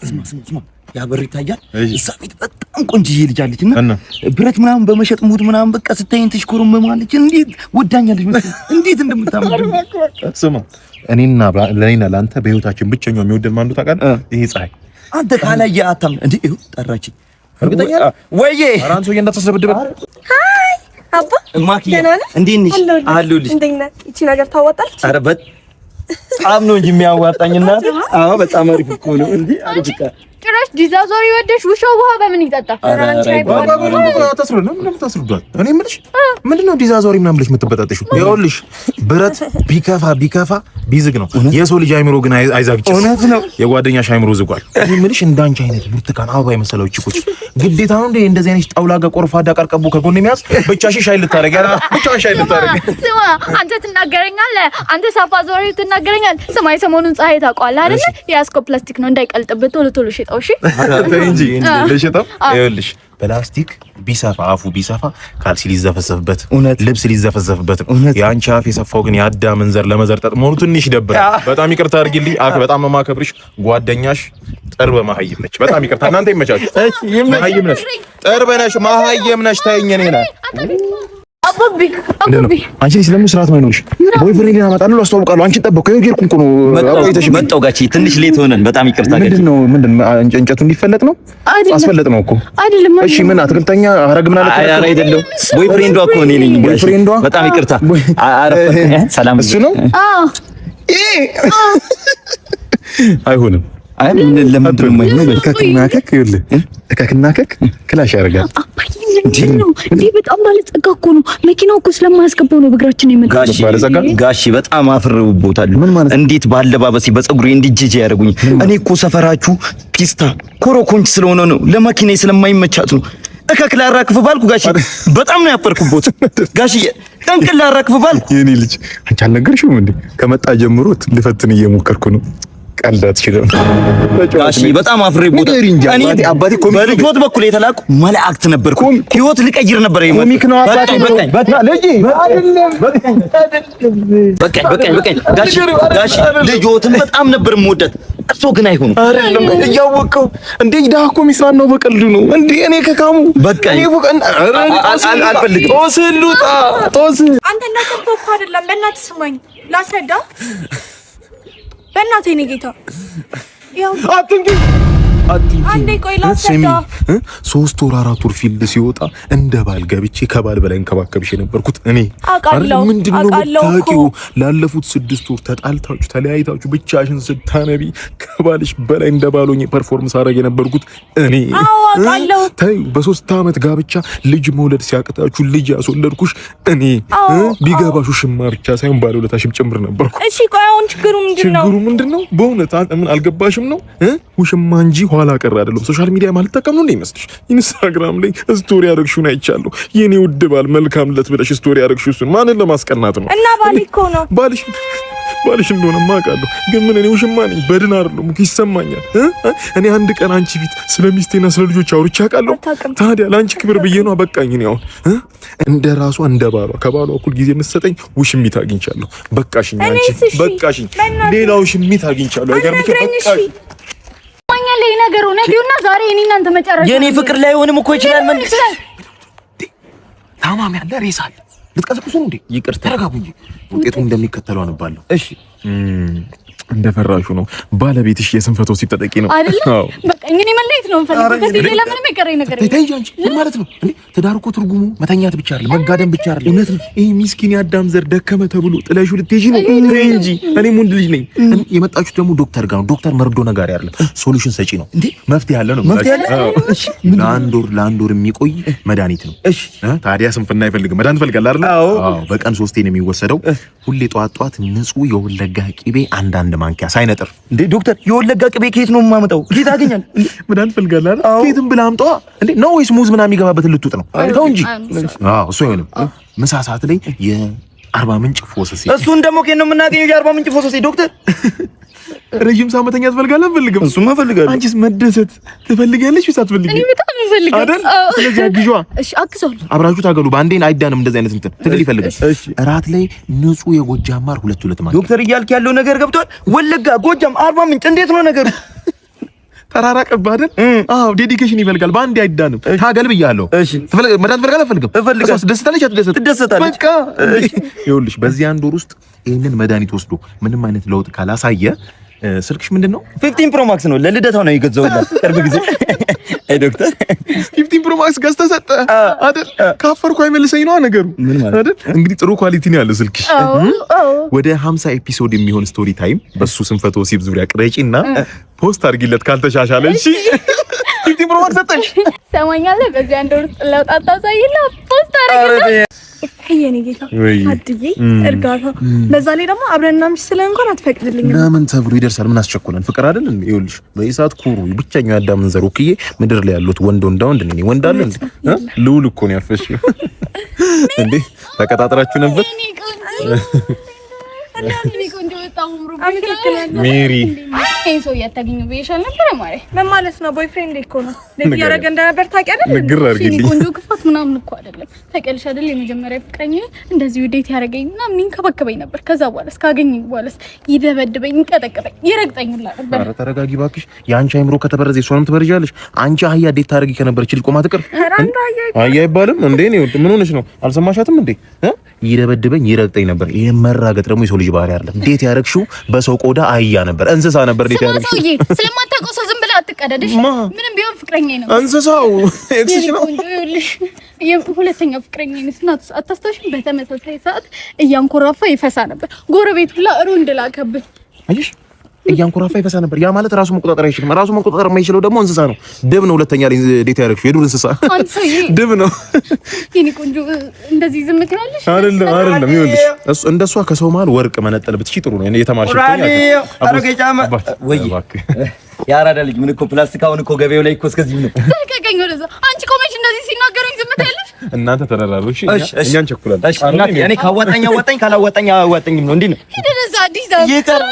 ስማ ስማ ስማ፣ ያ በር ይታያል። እዛ ቤት በጣም ቆንጅዬ ልጅ አለች እና ብረት ምናምን በመሸጥ mood ምናምን በቃ ስታይን ትሽኮረመማለች። እንዴት ወዳኛለች መሰለኝ፣ እንዴት እንደምታምር። ስማ፣ እኔና ለእኔና ለአንተ በህይወታችን ብቸኛው የሚወደን ማን ነው ታውቃለህ? ይሄ ፀሐይ። አንተ ካላየህ አታም እንዴ። ይኸው ጠራችኝ። እርግጠኛ ወይዬ፣ ኧረ አንተ ሰውዬ እንዳታስደበድበን። Hi አባ። ማኪያ። ደህና ነህ? እንዴት ነሽ? አለሁልህ። አለሁልሽ። እንዴት ነህ? ይቺ ነገር ታዋጣለች? ኧረ በጣም ነው እንጂ የሚያዋጣኝ እናቴ። አዎ በጣም አሪፍ እኮ ነው። እንዴ አሪፍ እኮ። ጭራሽ ዲዛዞሪ ወደሽ ውሻው ውሃ በምን ይጠጣ? ኧረ ኧረ አይባልም። ታስሩዷል። እኔ የምልሽ ምንድን ነው ዲዛዞሪ ምናምን ብለሽ የምትበጣጠሽው? ይኸውልሽ ብረት ቢከፋ ቢከፋ ቢዝግ ነው። የሰው ልጅ አይምሮ ግን አይዛግጭም። እውነት ነው። የጓደኛሽ አይምሮ ዝጓል። እኔ የምልሽ እንዳንቺ አይነት ብርቱካን አበባ የመሰለው ቺኮች ግዴታ ነው እንዴ እንደዚህ አይነት ጣውላ ጋር ቆርፋዳ ቀርቀቡ ከጎን የሚያዝ ብቻሽን ሻይ ልታረጊ አይደል? ብቻሽን ሻይ ልታረጊ። ስማ አንተ ትናገረኛለህ፣ አንተ ሳፋ ዞሪ ትናገረኛለህ። ስማ የሰሞኑን ፀሐይ ታውቀዋለህ አይደለ? የያዝከው ፕላስቲክ ነው እንዳይቀልጥብህ ቶሎ ቶሎ ሽጠው። እሺ። ተይ እንጂ ልሽጠው። ይኸውልሽ ፕላስቲክ ቢሰፋ አፉ ቢሰፋ ካልሲ ሊዘፈዘፍበት ልብስ ሊዘፈዘፍበት ነው። የአንቺ አፍ የሰፋው ግን የአዳምን ዘር ለመዘርጠጥ መሆኑ ትንሽ ይደብራል። በጣም ይቅርታ አድርጊልኝ። አፍ በጣም ነው የማከብርሽ። ጓደኛሽ ጥርብ መሀይም ነች። በጣም ይቅርታ። እናንተ ይመቻችሁ። መሀይም ነሽ፣ ጥርብ ነሽ፣ መሀይም ነሽ። ተይኝ እኔ ነኝ። አባቢ አባቢ። አንቺ ስለምን ስርዓት ማይኖርሽ? boyfriend አመጣለሁ፣ አስተዋውቃለሁ። አንቺን ጠበቅኩ። ይኸው እየሄድኩ እኮ ነው። አቆይተሽ መጣሁ ጋቺ፣ ትንሽ late ሆነን በጣም ይቅርታ ጋቺ። ምንድን ነው ምንድን ነው እንጨቱ እንዲፈለጥ ነው? አስፈለጥ ነው እኮ። አይደለም። እሺ ምን አትክልተኛ አረግ ምን አለ? ኧረ አይደለም፣ boyfriend ዷ እኮ እኔ ነኝ ጋቺ። boyfriend ዷ? በጣም ይቅርታ። ኧረ ሰላም እሱ ነው። አዎ። አይሆንም። አይ ለምንድን ነው የማይሆነው? እከክና እከክ፣ ይኸውልህ እከክና እከክ clash ያደርጋል። አባዬ ምንድን ነው እንዴ? በጣም ባለጸጋ እኮ ነው። መኪናው እኮ ስለማያስገባው ነው በእግራችን የመጣው። ጋሺ ባለጸጋ? ጋሺ በጣም አፍሬውቦታል። ምን ማለት ነው? እንዴት ባለባበሴ በፀጉሬ እንዲጀጀ ያደርጉኝ። እኔ እኮ ሰፈራችሁ ፒስታ ኮሮኮንች ስለሆነ ነው ለመኪናዬ ስለማይመቻት ነው። እከክ ላራክፍ ባልኩ ጋሺ በጣም ነው ያፈርኩቦት። ጋሺ ጠንቅል ላራክፍ ባልኩ የኔ ልጅ አንቺ አልነገርሽውም እንዴ? ከመጣ ጀምሮ ልፈትን እየሞከርኩ ነው። ቀልድ አትችልም። ጋሺ በጣም አፍሬቦታል። ንገሪ እንጂ እኔ አባቴ፣ አባቴ comic ነው። በልጆት በኩል የተላኩ መላእክት ነበርኩ። ህይወት ልቀይር ነበር። comic ነው አባቴ። በቃኝ በቃኝ ልጄ አይደለም። በቃኝ በቃኝ በቃኝ። ጋሺ ጋሺ ልጆትን በጣም ነበር የምወዳት። እርሶ ግን አይሆኑም። አይደለም እያወቀው እንዴ ድሀ እኮ የሚጽናናው በቀልዱ ነው እንዴ። እኔ ከካሙ በቃኝ። እኔ ፎቅ አልፈልግም። ጦስ ልውጣ ጦስ። አንተ እንዳሰብከው እኮ አይደለም። በእናትህ ስማኝ ላስረዳ። በእናትህ የእኔ ጌታ ያው አትንኪ አንዴ ቆይ ላስረዳ። 3 ወር 4 ወር field ሲወጣ እንደ ባል ገብቼ ከባል በላይ እንከባከብሽ የነበርኩት እኔ። አውቃለሁ፣ ምንድን ነው አውቃለሁ እኮ። የምታውቂው? ላለፉት 6 ወር ተጣልታችሁ ተለያይታችሁ ብቻሽን ስታነቢ ከባልሽ በላይ እንደ ባል ሆኜ perform ሳደርግ የነበርኩት እኔ። አዎ አውቃለሁ። ተይው፣ በ3 ዓመት ጋብቻ ልጅ መውለድ ሲያቅታችሁ ልጅ ያስወለድኩሽ እኔ። አዎ፣ ቢገባሽ ውሽማ ብቻ ሳይሆን ባለውለታሽም ጭምር ነበርኩ። እሺ ቆይ አሁን ችግሩ ምንድን ነው? ችግሩ ምንድን ነው? በእውነት ምን አልገባሽም ነው እ? ውሽማ እንጂ ኋላ ቀር አይደለም። Social media ማልጠቀም ነው እንደ ይመስልሽ? ኢንስታግራም ላይ story ያደረግሽውን አይቻለሁ። የኔ ውድ ባል መልካም ለት ብለሽ story ያደረግሽው እሱን ማንን ለማስቀናት ነው? እና ባሌ እኮ ነው። ባልሽ ባልሽ እንደሆነ አውቃለሁ፣ ግን ምን እኔ ውሽማ ነኝ፣ በድን አይደለም እኮ ይሰማኛል እ? እኔ አንድ ቀን አንቺ ፊት ስለ ሚስቴና ስለ ልጆች አውርቼ አውቃለሁ? አታውቅም። ታዲያ ለአንቺ ክብር ብዬ ነው። በቃኝ። እኔ አሁን እ? እንደ ራሷ እንደ ባሏ ከባሏ እኩል ጊዜ የምትሰጠኝ ውሽሚት አግኝቻለሁ። በቃሽኝ፣ አንቺ እኔስ እሺ፣ በቃሽኝ። በእናትህ። ሌላ ውሽሚት አግኝቻለሁ። አይገርምሽም? አናግረኝ እሺ። በቃሽኝ። ማኛለ ይሄ ነገር እውነት ይሁንና ዛሬ እኔ እናንተ መጨረሻ የኔ ፍቅር ላይሆንም እኮ ይችላል። ምን ይችላል። ታማሚ አለ፣ ሬሳ አለ። ልትቀሰቅሱ ነው እንዴ? ይቅርታ። ተረጋጉ እንጂ። ውጤቱ እንደሚከተለው አነባለሁ። እሺ። እንደፈራሹ ነው። ባለቤትሽ የስንፈተ ወሲብ ተጠቂ ነው። አይደለ? አዎ። በቃ እንግዲህ መለየት ነው የምፈልገው። ከዚህ ሌላ ምንም የቀረኝ ነገር የለም። ተይ እንጂ አንቺ ምን ማለት ነው እንዴ? ትዳር እኮ ትርጉሙ መተኛት ብቻ አይደለም፣ መጋደም ብቻ አይደለም። እውነት ነው። ይሄ ሚስኪን የአዳም ዘር ደከመ ተብሎ ጥለሽው ልትሄጂ ነው? ተይ እንጂ እኔም ወንድ ልጅ ነኝ። የመጣችሁት ደግሞ ዶክተር ጋር ነው። ዶክተር መርዶ ነጋሪ አይደለም፣ solution ሰጪ ነው። እንዴ? መፍትሄ ያለ ነው። መፍትሄ አለ? አዎ። ለአንድ ወር የሚቆይ መድኃኒት ነው። እሺ። እ? ታዲያ ስንፍና አይፈልግም። መድኃኒት ትፈልጋለህ አይደል? አዎ። በቀን 3ቴ ነው የሚወሰደው። ሁሌ ጠዋት ጠዋት ንጹህ የወለጋ ቂቤ አንዳንድ ማንኪያ ሳይነጥር። እንዴ ዶክተር፣ የወለጋ ቅቤ ከየት ነው የማመጣው? ከየት አገኛለሁ? መድኃኒት ትፈልጋለህ አይደል? ከየትም ብለህ አምጣዋ። እንዴ ነው ወይስ ሙዝ ምናምን የሚገባበትን ልትውጥ ነው? ተው እንጂ። አዎ እሱ አይሆንም። ምሳ ሰዓት ላይ የአርባ ምንጭ ፎሰሴ። እሱን ደግሞ ከየት ነው የምናገኘው? የአርባ ምንጭ ፎሰሴ ዶክተር? ረጅም ሰዓት መተኛት ትፈልጋለህ? አትፈልግም? እሱማ እፈልጋለሁ። አንቺስ መደሰት ትፈልጊያለሽ ወይስ አትፈልጊም? እኔ በጣም እፈልጋለሁ። አይደል? አዎ። ስለዚህ አግዥዋ። እሺ አግዘዋለሁ። አብራችሁ ታገሉ። በአንዴን አይዳንም። እንደዚህ አይነት እንትን ትግል ይፈልጋል። እሺ። እራት ላይ ንጹህ የጎጃም ማር ሁለት ሁለት ማንኪያ። ዶክተር እያልክ ያለው ነገር ገብቷል። ወለጋ፣ ጎጃም፣ አርባ ምንጭ እንዴት ነው ነገሩ? ተራራቀብህ አይደል? አዎ፣ dedication ይፈልጋል። በአንዴ አይዳንም። ታገል ብያለሁ። መዳን ትፈልጋለህ? አትፈልግም? እፈልጋለሁ። እሷስ ደስታለች አትደሰትም? ትደሰታለች። በቃ ይኸውልሽ፣ በዚህ አንድ ወር ውስጥ ይህንን መድኃኒት ወስዶ ምንም አይነት ለውጥ ካላሳየ ስልክሽ ምንድን ነው? 15 Pro Max ነው። ለልደታው ነው የገዛሁላት ቅርብ ጊዜ። አይ ዶክተር፣ 15 Pro Max ገዝተህ ሰጠህ አይደል? ካፈርኩ አይመልሰኝ ነው ነገሩ አይደል? እንግዲህ ጥሩ quality ነው ያለው ስልክሽ። ወደ 50 episode የሚሆን story time በሱ ስንፈተ ወሲብ ዙሪያ ቅረጪና post አድርጊለት ካልተሻሻለ። እሺ፣ 15 Pro Max ሰጠሽ። ሰማኛለህ? በዚህ አንድ ወር ውስጥ ለውጥ አታሳይና post አደረግና የኔ ጌታ አድዬ እርጋታ። በዛ ላይ ደግሞ አብረን እናምሽ ስለ እንኳን አትፈቅድልኝም። ለምን ተብሎ ይደርሳል? ምን አስቸኮለን? ፍቅር አይደል እንዴ? ይኸውልሽ፣ በዚህ ሰዓት ኩሩ ብቸኛው የአዳምን ዘር ወክዬ ምድር ላይ ያሉት ወንድ ወንዳ ወንድ ነኝ። ወንድ አለ እንዴ? ልውል እኮ ነው ያፈሽው እንዴ? ተቀጣጥራችሁ ነበር? ሜሪ። ይሄን ሰውዬ አታገኘው ብዬሽ አልነበረ ማሬ? ምን ማለት ነው? boyfriend እኮ ነው። እንዴት እያደረገ እንደነበር ታውቂያለሽ? ንግር አድርጊልኝ። ቆንጆ ክፋት ምናምን እኮ አይደለም። ታውቂያለሽ አይደል? የመጀመሪያ ፍቅረኛ እንደዚህ date ያደረገኝ ምናምን ይንከባከበኝ ነበር። ከዛ በኋላስ ካገኘኝ በኋላስ ይደበድበኝ፣ ይንቀጠቅጠኝ፣ ይረግጠኝ ሁላ ነበር። ኧረ ተረጋጊ እባክሽ። የአንቺ አይምሮ ከተበረዘ የሷንም ትበርዣለሽ። አንቺ አህያ date ታደርጊ ከነበረች ልጅ ቆማ ትቅር። አህያ አይባልም እንዴ? ምን ሆነሽ ነው? አልሰማሻትም እንዴ? ይደበድበኝ ይረግጠኝ ነበር። ይሄ መራገጥ ደግሞ የሰው ልጅ ባህሪ አይደለም። date ያደረግሽው በሰው ቆዳ አህያ ነበር፣ እንስሳ ነበር። date ያደረግሽው ሰውዬ ስለማታውቀው ሰው ዝም ብለህ አትቀደድሽ። ምንም ቢሆን ፍቅረኛዬ ነው። እንስሳው ex ሽ ነው። ሁለተኛ ፍቅረኛዬ ነው። እናቱ አታስታውሽም? በተመሳሳይ ሰዓት እያንኮራፋ ይፈሳ ነበር። ጎረቤት ሁላ ሩንድ ላከብን። አየሽ፣ እያንኮራፋ ይፈሳ ነበር። ያ ማለት ራሱ መቆጣጠር አይችልም። ራሱ መቆጣጠር የማይችለው ደግሞ እንስሳ ነው። ድብ ነው። ሁለተኛ ላይ date ያደረግሽው የዱር እንስሳ ድብ ነው። የኔ ቆንጆ እንደዚህ ዝም ትላለሽ? አይደለም አይደለም። ይኸውልሽ እሱ እንደሷ ከሰው መሀል ወርቅ መነጠል ብትችይ ጥሩ ነው። የተማርሽ ወይ የአራዳ ልጅ ምን እኮ ፕላስቲክ አሁን እኮ ገበያው ላይ እኮ እስከዚህ ነው። ልቀቀኝ ወደዛ። አንቺ ቆመሽ እንደዚህ ሲናገሩኝ ዝም ትያለሽ? እናንተ ተደራሩ። እሺ እኛ እንቸኩላለን። እሺ እናቴ፣ እኔ ካዋጣኝ አዋጣኝ፣ ካላዋጣኝ አዋጣኝም ነው። እንዴ ነው ሂድ ወደዛ። አዲስ ይቅር።